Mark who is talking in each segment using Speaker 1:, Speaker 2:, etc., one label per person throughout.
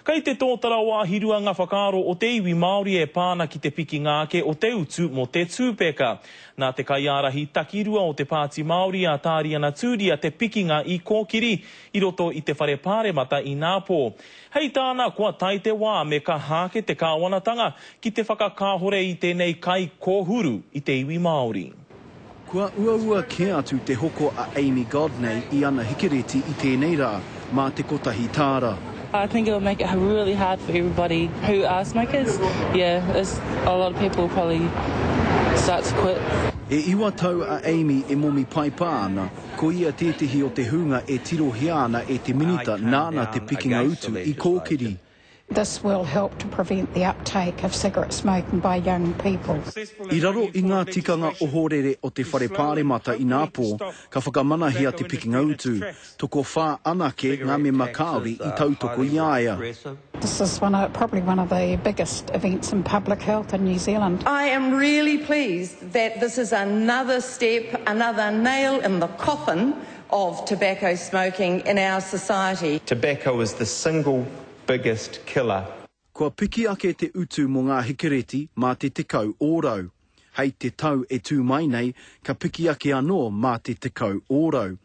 Speaker 1: Kei te tōtara o Ahirua ngā whakaaro o te iwi Māori e pā ana ki te pikinga ake o te utu mō te tūpeka. Nā te kaiārahi takirua o te Pāti Māori a Tāriana Tūria te pikinga i kōkiri i roto i te whare pāremata inapō. Hei tāna kua tae te wā me kaha ake te kāwanatanga ki te whakakāhore i tēnei kai kōhuru i te iwi Māori.
Speaker 2: Kua uaua kē atu te hoko a Amy Godney i ana hikereti i tēnei rā, mā te kotahi tāra.
Speaker 3: I think it will make it really hard for everybody who are smokers, yeah, it's a lot of people will probably start to quit.
Speaker 2: E iwa tau a Amy e momi paipa ana, ko ia tētehi o te hunga e tirohia ana e te Minita nāna te pikinga utu i kōkiri.
Speaker 4: This will help to prevent the uptake of cigarette smoking by young people.
Speaker 2: I raro i ngā tikanga ohorere o te Whare Pāremata inapō, ka whakamanahia te pikinga utu. Tokowhā anake ngā mema kāore i tautoko i a ia.
Speaker 4: This is one of, probably one of the biggest events in public health in New Zealand.
Speaker 5: I am really pleased that this is another step, another nail in the coffin of tobacco smoking in our society.
Speaker 6: Tobacco is the single biggest killer.
Speaker 2: Kua piki ake te utu mō ngā hikereti mā te 10 ōrau. Hei te tau e tū mai nei, ka piki ake anō mā te 10 ōrau.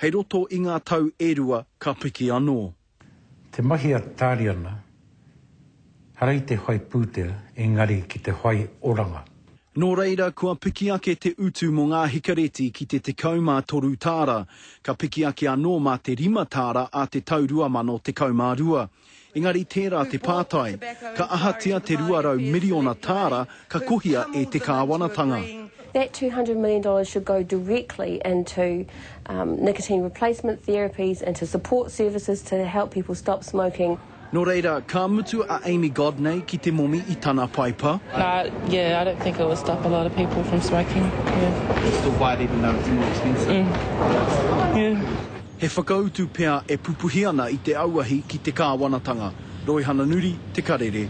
Speaker 2: Hei roto i ngā tau e rua ka piki anō.
Speaker 7: Te mahi a Tāriana, hara i te whai pūtea, engari ki te whai oranga.
Speaker 2: Nō reira, kua piki ake te utu mō ngā hikareti ki te 13 tāra, ka piki ake anō mā te rima tāra ā te tau 2012. Engari tērā te pātai, ka ahatia te 200 miriona tāra ka kohia e te kāwanatanga?
Speaker 8: That $200 million should go directly into nicotine replacement therapies, into support services to help people stop smoking.
Speaker 2: Nō reira, ka mutu a Amy Godney ki te momi i tana paipa.
Speaker 3: Nah, yeah, I don't think it would stop a lot of people from smoking, yeah.
Speaker 9: You'd still buy it even though it's more expensive?
Speaker 3: Mm, yeah.
Speaker 2: He whakautu pea e pupuhi ana i te auahi ki te kāwanatanga. Roihana Nuri, Te Karere.